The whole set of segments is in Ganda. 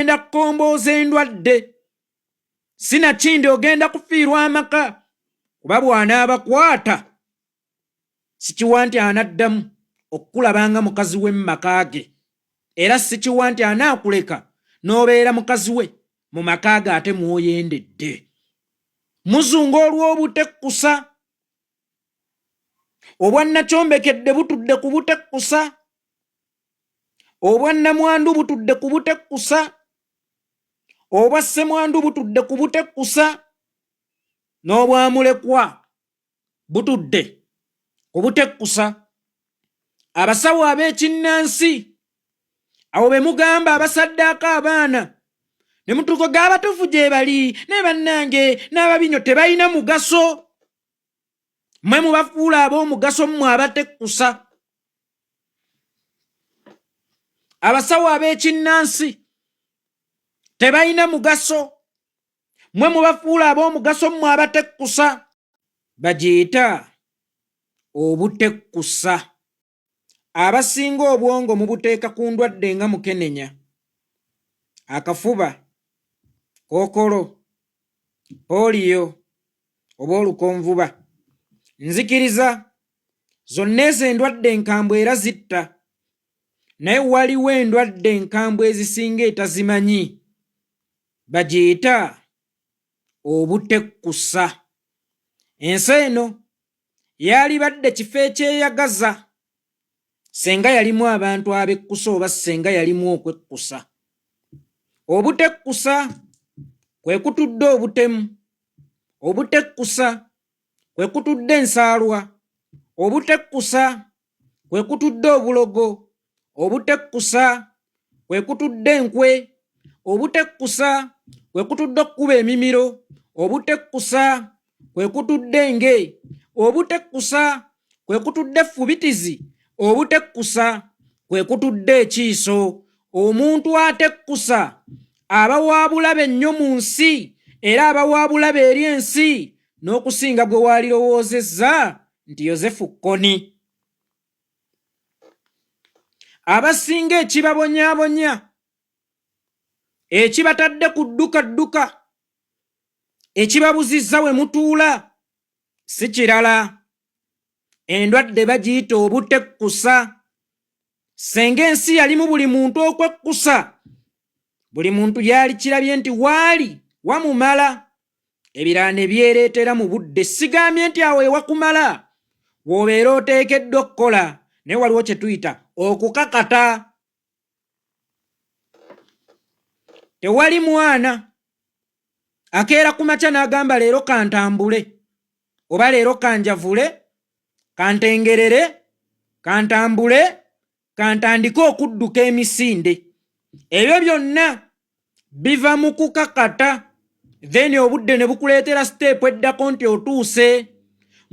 Ogenda kukombooza endwadde, sinakindi ogenda kufiirwa amaka, kuba bw'anaabakwata sikiwa nti anaddamu okukulaba nga mukazi we mu maka ge, era sikiwa nti anaakuleka n'obeera mukazi we mu maka ge ate mwoyendedde. Muzunga olw'obutekkusa. Obwannakyombekedde butudde ku butekkusa, obwannamwandu butudde ku butekkusa, obwa ssemwandu butudde ku butekkusa, n'obwamulekwa butudde ku butekkusa. Abasawo ab'ekinnansi abo be mugamba abasaddaako abaana ne mutuuka g'abatuufu gye bali, naye bannange n'ababinyo tebalina mugaso. Mmwe mubafuula ab'omugaso, mmwe abatekkusa. Abasawo ab'ekinnansi tebalina mugaso, mmwe mubafuula ab'omugaso, mmwe abatekkusa. Bagiyita obutekkusa. Abasinga obwongo mubuteeka ku ndwadde nga mukenenya, akafuba, kookolo, pooliyo oba olukonvuba. Nzikiriza zonna ezo endwadde enkambwe era zitta, naye waliwo endwadde enkambwe ezisinga etazimanyi, bagiyita obutekkusa. Ensi eno yaalibadde kifo ekyeyagaza senga yalimu abantu abekkusa oba senga yalimu okwekkusa. Obutekkusa kwe kutudde obutemu, obutekkusa kwe kutudde ensaalwa, obutekkusa kwe kutudde obulogo, obutekkusa kwe kutudde enkwe, obutekkusa kwe kutudde okukuba emimiro, obutekkusa kwe kutudde enge, obutekkusa kwe kutudde effubitizi, obutekkusa kwe kutudde ekiiso. Omuntu atekkusa aba wa bulabe nnyo mu nsi, era aba wa bulabe eri ensi n'okusinga gwe waalirowoozezza nti Yozefu Kkoni. Abasinga ekibabonyaabonya, ekibatadde ku dduka dduka, ekibabuzizza we mutuula si kirala, endwadde bagiyita obutekkusa. Senga ensi yalimu buli muntu okwekkusa, buli muntu yaali kirabye nti waali wamumala, ebirala ne byereetera mu budde. Sigambye nti awo ewakumala w'obeera oteekeddwa okukola, naye waliwo kye tuyita okukakata. Tewali mwana akeera ku makya n'agamba leero kantambule oba leero kanjavule, kantengerere, kantambule, kantandike okudduka emisinde. Ebyo byonna biva mu kukakata, then obudde ne bukuleetera siteepu eddako nti otuuse.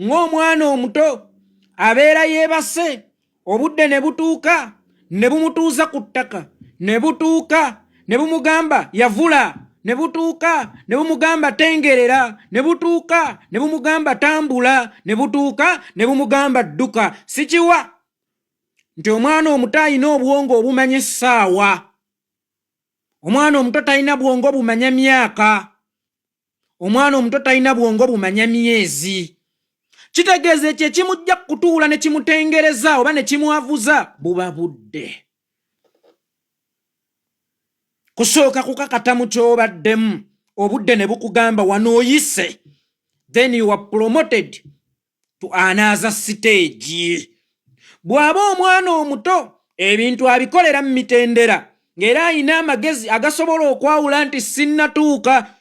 Ng'omwana omuto abeera yeebase, obudde ne butuuka ne bumutuuza ku ttaka, ne butuuka ne bumugamba yavula, ne butuuka ne bumugamba tengerera, ne butuuka ne bumugamba tambula, ne butuuka ne bumugamba dduka. Sikiwa nti omwana omuto alina obwongo obumanya essaawa. Omwana omuto talina bwongo bumanya myaka. Omwana omuto talina bwongo bumanya myezi. Kitegeeza ekyo ekimujja kutuula ne kimutengereza oba ne kimwavuza buba budde. Kusooka kukakata mu ky'obaddemu, obudde ne bukugamba wano oyise, then you are promoted to another stage. Bw'aba omwana omuto ebintu abikolera mu mitendera, ng'era alina amagezi agasobola okwawula nti sinnatuuka.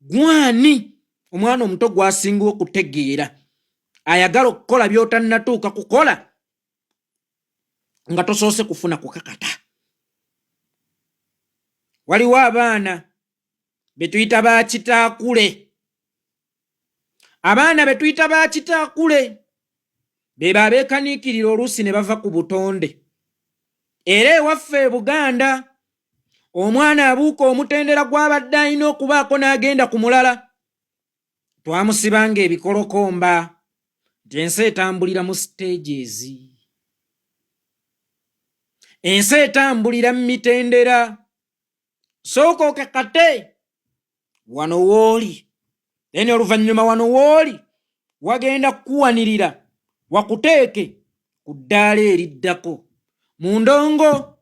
Gwani omwana omuto gw'asinga okutegeera ayagala okukola by'otannatuuka kukola nga tosoose kufuna kukakata? Waliwo abaana be tuyita ba kitaakule. Abaana be tuyita ba kitaakule be babeekaniikirira oluusi ne bava ku butonde. Era ewaffe e Buganda omwana abuuka omutendera gw'abadde alina okubaako n'agenda ku mulala, twamusibanga ebikolokomba nti ensi etambulira mu stages, ensi etambulira mu mitendera. Sooka okekate wano wooli, then oluvannyuma wano wooli wagenda kukuwanirira wakuteeke ku ddaala eriddako. Mu ndongo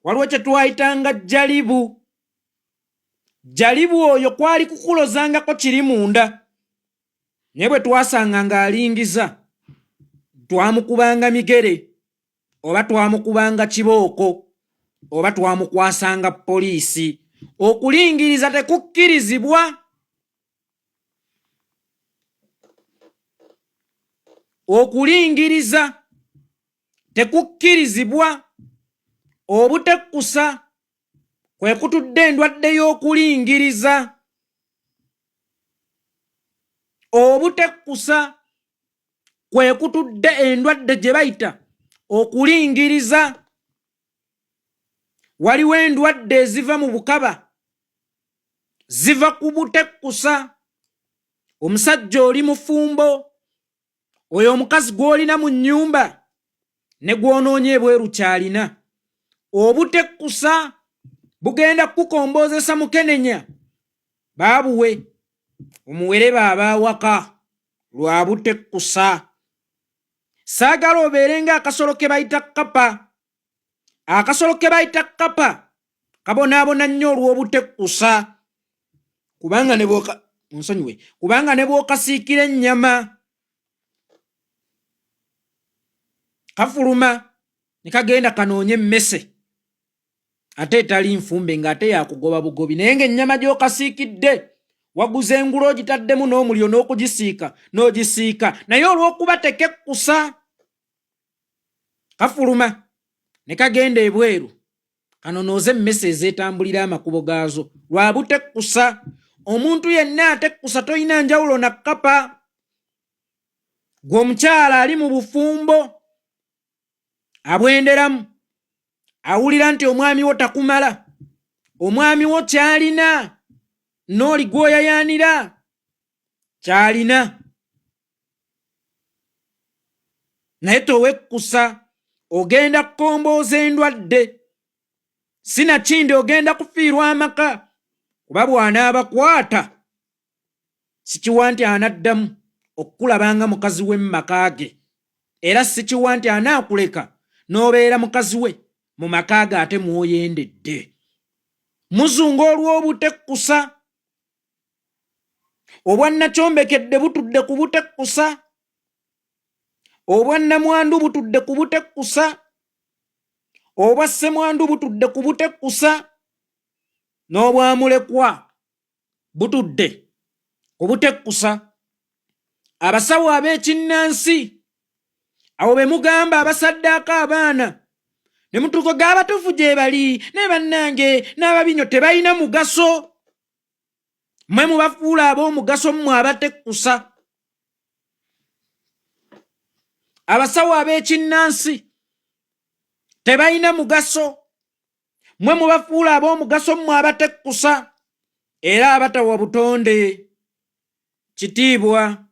waliwo kye twayitanga jalibu. Jalibu oyo kwali kukulozangako kiri munda, naye bwe twasanga ng'alingiza twamukubanga migere oba twamukubanga kibooko oba twamukwasanga poliisi. Okulingiriza tekukkirizibwa. Okulingiriza tekukkirizibwa. Obutekkusa kwe kutudde endwadde y'okulingiriza. Obutekkusa kwe kutudde endwadde gye bayita okulingiriza. Waliwo endwadde eziva mu bukaba, ziva ku butekkusa. Omusajja oli mufumbo, oyo omukazi gw'olina mu nnyumba ne gw'onoonya ebweru ky'alina. Obutekkusa bugenda kukukomboozesa mukenenya, baabuwe omuwere baaba awaka lwa butekkusa. Saagala obeere ng'akasolo ke bayita kkapa. Akasolo ke bayita kkapa kabonaabona nnyo olw'obutekkusa, kubanga ne bwoka nsonyiwe, kubanga ne bw'okasiikira ennyama kafuluma ne kagenda kanoonye emmese ate etali nfumbe ng'ate yakugoba bugobi, naye ng'ennyama gy'okasiikidde waguze engula ogitaddemu n'omuliro n'okugisiika n'ogisiika, naye olw'okuba tekekkusa kafuluma ne kagenda ebweru kanonooze emmese ezeetambulira amakubo gaazo lwa butekkusa. Omuntu yenna atekkusa tolina njawulo na kkapa. Gwe omukyala ali mu bufumbo abwenderamu awulira nti omwami wo takumala, omwami wo kyalina n'oli gw'oyayaanira kyalina, naye towekkusa, ogenda kukombooza endwadde, sinakindi ogenda kufiirwa amaka, kuba bw'anaabakwata sikiwa nti anaddamu okukulaba nga mukazi we mu maka ge, era sikiwa nti anaakuleka n'obeera mukazi we mu maka ge ate mw'oyendedde. Muzunga olw'obutekkusa. Obwannakyombekedde butudde ku butekkusa. Obwannamwandu butudde ku butekkusa. Obwa ssemwandu butudde ku butekkusa. N'obwamulekwa butudde ku butekkusa. Abasawo ab'ekinnansi abo be mugamba abasaddaaka abaana ne mutuuka ga abatuufu gye bali, naye bannange n'ababinyo tebalina mugaso. Mmwe mubafuula ab'omugaso mmwe abatekkusa. Abasawo ab'ekinnansi tebalina mugaso, mmwe mubafuula ab'omugaso mmwe abatekkusa era abatawa butonde kitiibwa.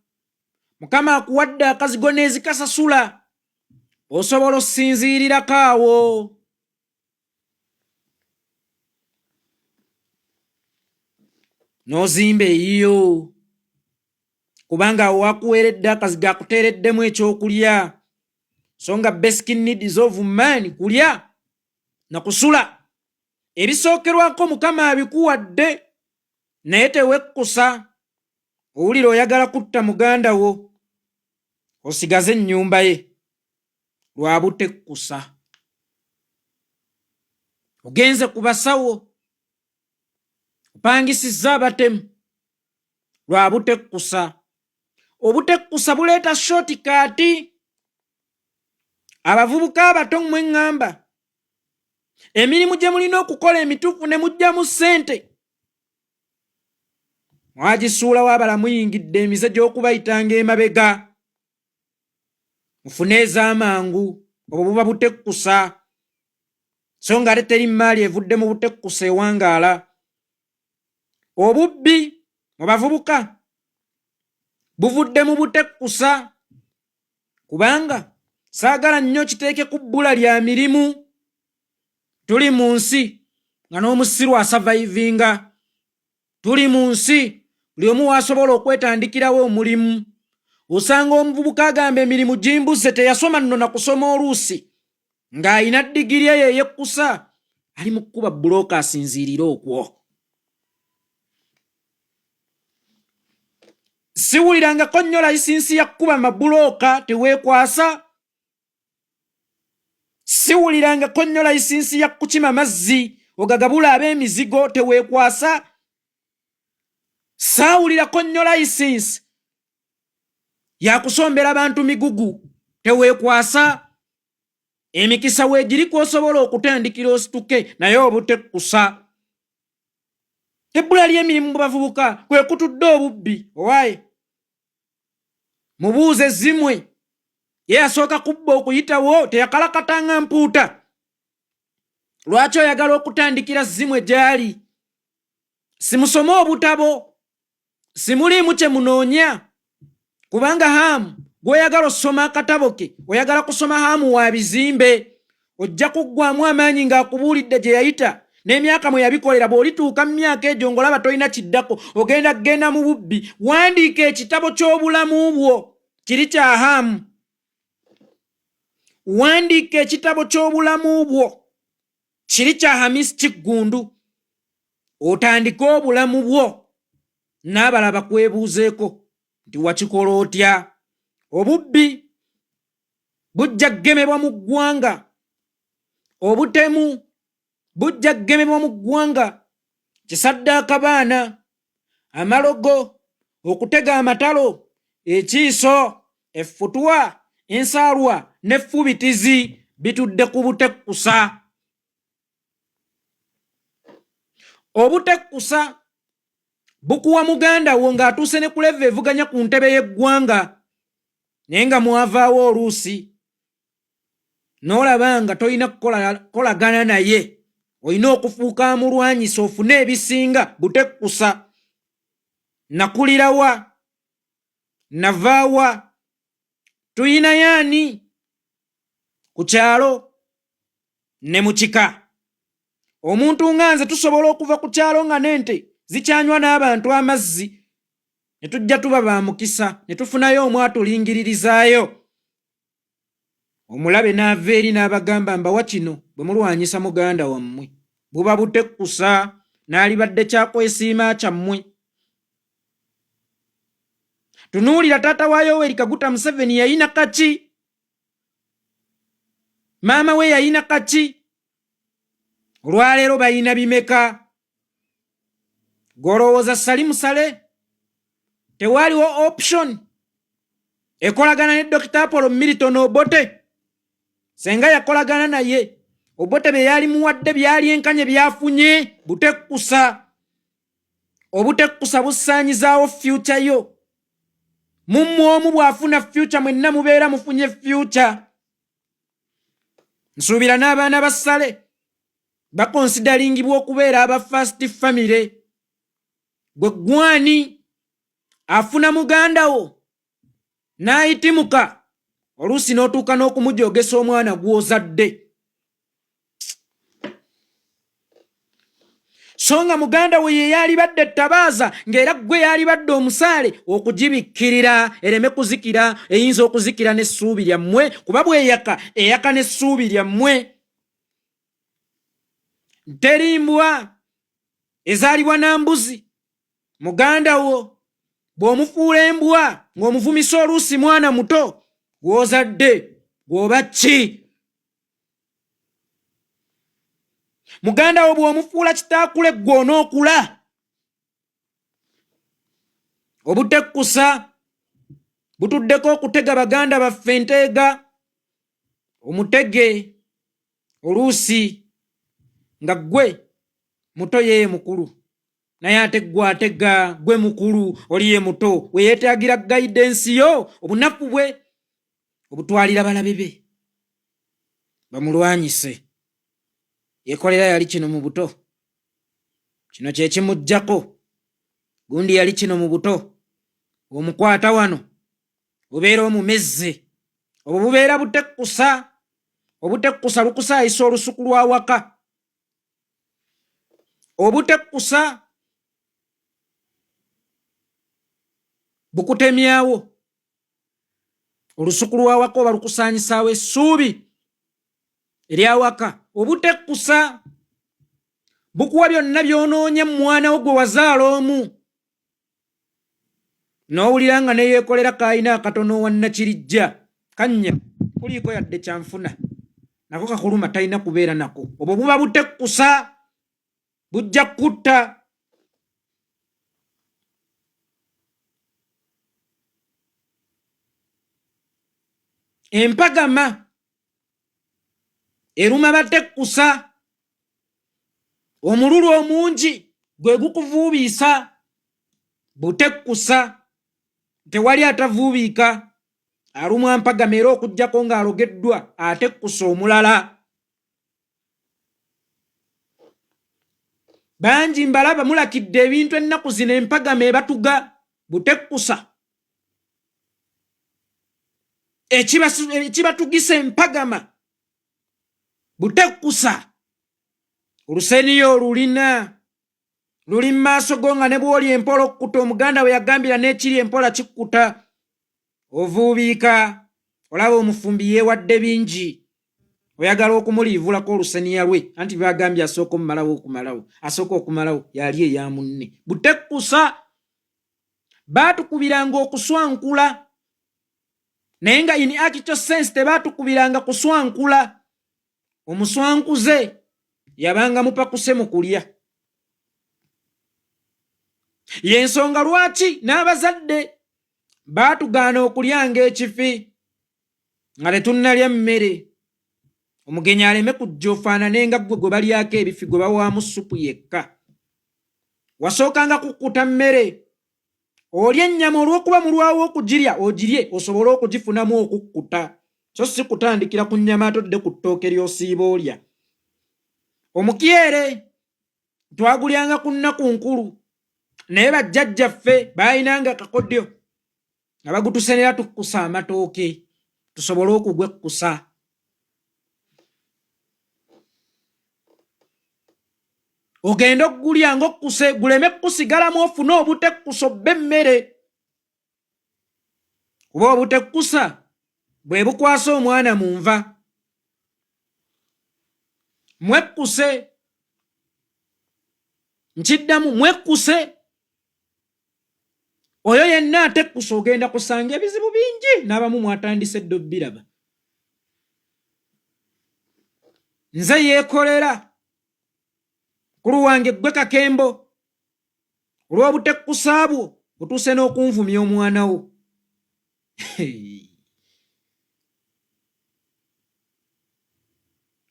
Mukama akuwadde akazigo n'ezikasasula, osobola osinziirirako awo. N'ozimba eyiyo, kubanga awo wakuweeredde akazigo akuteereddemu ekyokulya, so nga basic needs of man kulya na kusula. Ebisookerwako Mukama abikuwadde, naye tewekkusa. Owulira oyagala kutta muganda wo osigaze ennyumba ye lwa butekkusa. Ogenze ku basawo opangisizza abatemu lwa butekkusa. Obutekkusa buleeta shortcut. Abavubuka abato mmwe ŋŋamba, emirimu gye mulina okukola emituufu ne muggyamu ssente mwagisuulawo, abala muyingidde emize gy'okubayitanga emabega mufune ez'amangu. Obwo buba butekkusa, so nga ate teri mmaali evudde mu butekkusa ewangaala. Obubbi mu bavubuka buvudde mu butekkusa, kubanga saagala nnyo kiteeke ku bbula lya mirimu. Tuli mu nsi nga n'omusiru asavaivinga. Tuli mu nsi buli omu waasobola okwetandikirawo omulimu. Osanga omuvubuka agamba emirimu gimbuze, teyasoma nno na kusoma, oluusi ng'alina ddigiri eyo eyekkusa, ali mu kkuba bbulooka asinziirire okwo. Siwulirangako nnyo layisinsi ya kkuba mabulooka teweekwasa. Siwulirangako nnyo layisinsi ya kukima mazzi ogagabula ab'emizigo teweekwasa. Saawulirako nnyo layisinsi yakusombera bantu migugu teweekwasa. Emikisa weegiri kw'osobola okutandikira osituke, naye obutekkusa. Ebbula ly'emirimu mu bavubuka kwe kutudde obubbi. Owaaye, mubuuze zimwe, ye yasooka kubba okuyitawo, teyakalakatanga mpuuta. Lwaki oyagala okutandikira zimwe gy'ali? Simusome obutabo, simuliimu kye munoonya, kubanga Haamu gw'oyagala osoma akatabo ke, oyagala kusoma Haamu wa bizimbe, ojja kuggwamu amaanyi ng'akubuulidde gye yayita n'emyaka mwe yabikolera. Bw'olituuka mu myaka egyo ng'olaba tolina kiddako, ogenda kugenda mu bubbi. Wandiika ekitabo ky'obulamu bwo, kiri kya Haamu. Wandiika ekitabo ky'obulamu bwo, kiri kya Hamis Kiggundu, otandike obulamu bwo n'abalala bakwebuuzeeko nti wakikola otya. Obubbi bujja kugemebwa mu ggwanga, obutemu bujja kugemebwa mu ggwanga, kisaddaaka baana, amalogo, okutega amatalo, ekiiso, effutwa, ensaalwa n'effubitizi bitudde ku butekkusa. Obutekkusa bukuwa muganda wo ng'atuuse ne ku leva evuganya ku ntebe y'eggwanga, naye nga mwavaawo oluusi n'olaba nga tolina kukolagana naye, olina okufuuka amulwanyisa ofune ebisinga. Butekkusa. Nakulirawa, navaawa, tuyinayo ani ku kyalo ne mu kika? Omuntu nga nze tusobola okuva ku kyalo nga n'ente zikyanywa n'abantu amazzi, ne tujja tuba ba mukisa ne tufunayo omu atulingiririzaayo. Omulabe n'ava eri n'abagamba, mbawa kino bwe mulwanyisa muganda wammwe. Buba butekkusa, n'alibadde kyakwesiima kyammwe. Tunuulira taata wa Yoweri Kaguta Museveni, yayina kaki? Maama we yayina kaki? Olwaleero bayina bimeka? Golowooza sali musale tewaaliwo option ekolagana ne Dokita Apollo Milton Obote? Senga yakolagana naye, Obote bye yali muwadde byali enkanye byafunye. Butekkusa. Obutekkusa busaanyizaawo future yo. Mummwe omu bw'afuna future, mwenna mubeera mufunye future. Nsuubira n'abaana ba Sale bakonsidalingibwa okubeera aba first family. Gwe gwani afuna muganda wo n'ayitimuka, oluusi n'otuuka n'okumujogesa omwana gw'ozadde, so nga muganda we ye yalibadde ettabaaza, ng'era ggwe yalibadde omusaale okugibikkirira ereme kuzikira. Eyinza okuzikira n'essuubi lyammwe, kuba bweyaka eyaka n'essuubi lyammwe. Teri mbwa ezaalibwa na mbuzi. Muganda wo bw'omufuula embwa ng'omuvumisa oluusi mwana muto gw'ozadde, gw'oba ki? Muganda wo bw'omufuula kitaakule, ggwe onookula? Obutekkusa butuddeko okutega baganda baffe enteega. Omutege oluusi nga ggwe muto, yeye mukulu, naye ate ggwe atega gwe mukulu, oli ye muto, we yeetaagira guidance yo, obunafu bwe obutwalira balabe be bamulwanyise. Yekolera yali kino mu buto, kino kye kimuggyako. Gundi yali kino mu buto, omukwata wano obeera omumezze. Obwo bubeera butekkusa. Obutekkusa lukusaayisa olusuku lw'awaka. Obutekkusa bukutemyawo olusuku lw'awaka oba lukusaanyisaawo essuubi ery'awaka. Obutekkusa bukuwa byonna by'onoonya mu mwana wo gwe wazaala omu, n'owulira nga neyeekolera kaalina akatono owa Nakirijja kannya kuliiko yadde kyanfuna nako kakuluma, talina kubeera nako. Obwo buba butekkusa, bujja kukutta. Empagama eruma batekkusa, omululu omungi gwe gukuvuubiisa. Butekkusa, tewali atavuubiika alumwa mpagama, era okuggyako ng'alogeddwa atekkusa omulala. Bangi mbalaba mulakidde ebintu ennaku zino, empagama ebatuga butekkusa. Ekibatugisa empagama butekkusa. Oluseniyo olulina luli mu maaso go nga ne bw'oli empola okkuta. Omuganda we yagambira n'ekiri empola kikkuta. Ovuubiika, olaba omufumbi yeewadde bingi, oyagala okumuliivulako oluseniya lwe, anti bagambye asooka omumalawo okumalawo, asooka okumalawo yali eya munne. Butekkusa. Baatukubiranga okuswankula, naye nga in actual sense tebaatukubiranga kuswankula. Omuswankuze yabanga mupakuse mu kulya. Y'ensonga lwaki n'abazadde baatugaana okulyanga ekifi nga tetunnalya mmere, omugenyi aleme kujja ofaanane nga ggwe gwe balyako ebifi, gwe bawaamu ssupu yekka. Wasookanga kukkuta mmere, olya ennyama olw'okuba mulwawo okugirya, ogirye osobole okugifunamu okukkuta, so si kutandikira ku nnyama ate odde ku ttooke ly'osiiba olya. Omukyere twagulyanga ku nnaku nkulu, naye bajjajjaffe baalinanga akakodyo nga bagutusenera tukkusa amatooke tusobole okugwekkusa. Ogenda okugulya ng'okkuse, guleme kukusigalamu, ofune obutekkusa obba emmere, kuba obutekkusa bwe bukwasa omwana mu nva. Mwekkuse, nkiddamu, mwekkuse. Oyo yenna atekkusa ogenda kusanga ebizibu bingi, n'abamu mwatandise dda obbiraba. Nze yeekolera mukulu wange ggwe Kakembo, olw'obutekkusa bwo otuuse n'okunvumya omwana wo.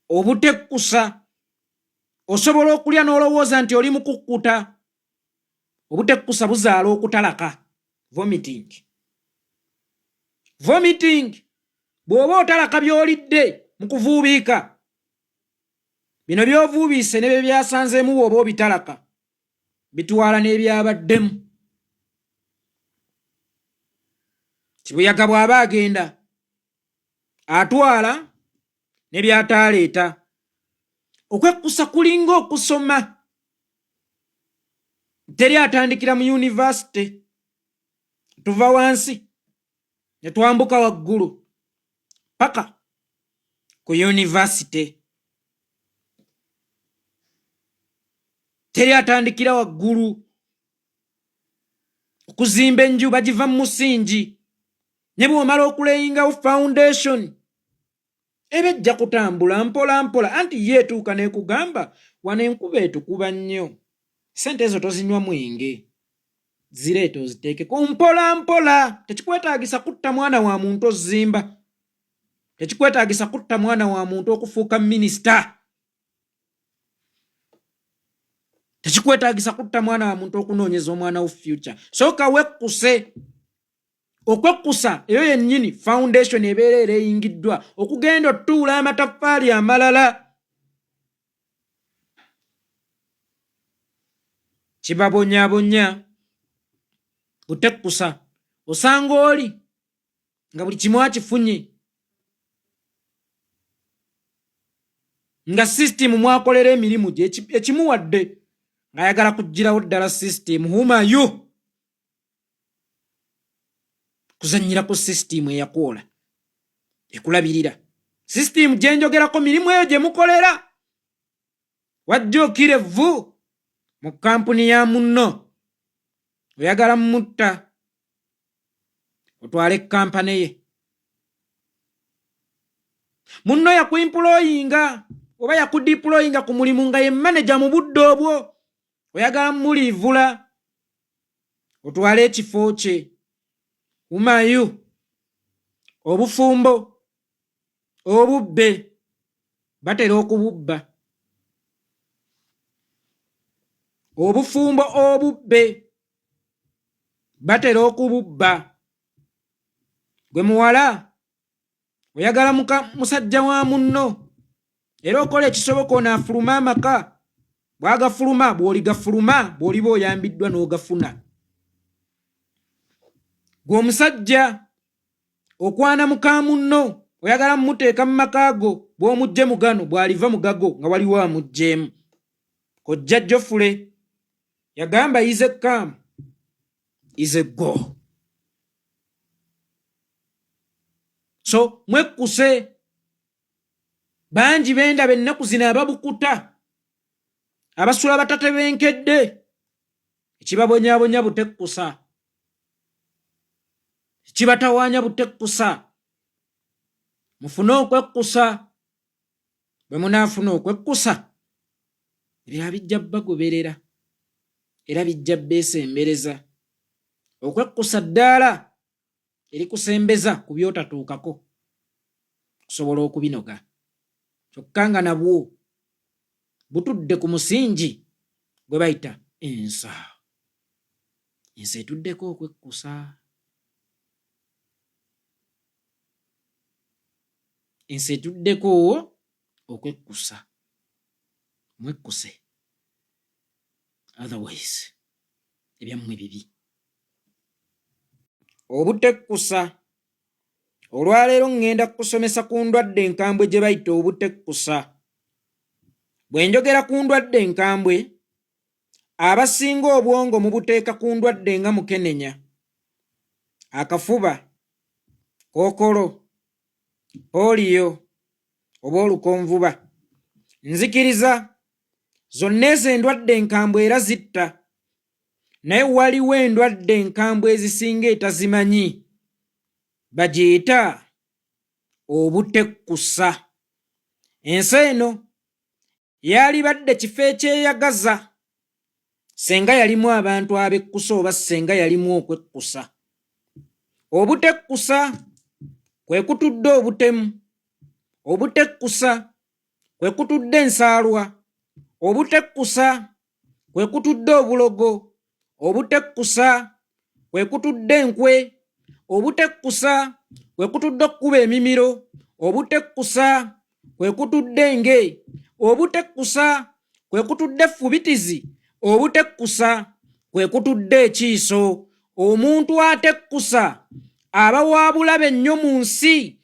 Obutekkusa, osobola okulya n'olowooza nti oli mu kukkuta. Obutekkusa buzaala okutalaka, vomiting. Vomiting, bw'oba otalaka by'olidde mu kuvuubiika, bino by'ovuubiise ne bye byasanzeemu bw'oba obitalaka bitwala n'ebyabaddemu. Kibuyaga bw'aba agenda atwala ne by'ataaleeta. Okwekkusa kulinga okusoma, teri atandikira mu yunivasite, tuva wansi ne twambuka waggulu paka ku yunivasite. Teri atandikira waggulu. Okuzimba enju bagiva mu musingi, ne bw'omala okuleyingawo foundation eba ejja kutambula mpola mpola, anti ye etuuka n'ekugamba wano enkuba etukuba nnyo, ssente ezo tozinywa mwenge, zireeta oziteekeko mpola mpola. Tekikwetaagisa kutta mwana wa muntu ozimba, tekikwetaagisa kutta mwana wa muntu okufuuka minisita, tekikwetaagisa kutta mwana wa muntu okunoonyeza omwana wo future. Sooka wekkuse. Okwekkusa eyo yennyini foundation ebeera ereyingiddwa okugenda otutuula amataffaali amalala. Kibabonyabonya butekkusa. Osanga oli nga buli kimu akifunye, nga sisitimu mwakolera emirimu gye ekimuwadde. Ng'ayagala kuggyirawo ddala sisitiimu. Humayu kuzannyira ku sisitiimu eyakwola ekulabirira. Sisitiimu gye njogerako mirimu eyo gye mukolera. Wajja okira evvu mu kampuni ya munno, oyagala mutta otwale kampane ye. Munno yakuimpuloyinga oba yakudipuloyinga ku mulimu nga ye maneja mu budde obwo, oyagala muliivula otwale ekifo kye. Umayu obufumbo obubbe batera okububba. Obufumbo obubbe batera okububba. Gwe muwala oyagala musajja wa munno era okola ekisoboka ono afulume amaka. Bwagafuluma bw'oligafuluma bw'oliba oyambiddwa n'ogafuna. Gwe omusajja okwana muka munno oyagala mumuteeka mu maka go, bw'omuggye mu gano bw'aliva mu gago nga waliwo amuggyeemu. Kojja Jofule yagamba is a come is a go. So mwekkuse bangi bendaba ennaku zino ababukuta abasula batatebenkedde, ekibabonyabonya butekkusa, ekibatawaanya butekkusa. Mufune okwekkusa. Bwe munaafuna okwekkusa ebirala bijja bagoberera era bijja beesembereza. Okwekkusa ddaala erikusembeza ku by'otatuukako okusobola okubinoga, kyokka nga nabwo butudde ku musingi gwe bayita ensa. Ensi etuddeko okwekkusa. Ensi etuddeko okwekkusa. Mwekkuse, otherwise ebyammwe bibi. Obutekkusa. Olwaleero ŋŋenda kukusomesa ku ndwadde enkambwe gye bayita obutekkusa. Bwe njogera ku ndwadde enkambwe, abasinga obwongo mubuteeka ku ndwadde nga mukenenya, akafuba, kookolo, pooliyo oba olukonvuba. Nzikiriza zonna ezo endwadde enkambwe era zitta, naye waliwo endwadde enkambwe ezisinga etazimanyi, bagiyita obutekkusa. Ensi eno yaalibadde kifo ekyeyagaza senga yalimu abantu abekkusa oba senga yalimu okwekkusa. Obutekkusa kwe kutudde obutemu, obutekkusa kwe kutudde ensaalwa, obutekkusa kwe kutudde obulogo, obutekkusa kwe kutudde enkwe, obutekkusa kwe kutudde okukuba emimiro, obutekkusa kwe kutudde enge, obutekkusa kwe kutudde effubitizi, obutekkusa kwe kutudde ekiiso. Omuntu atekkusa aba wa bulabe nnyo mu nsi.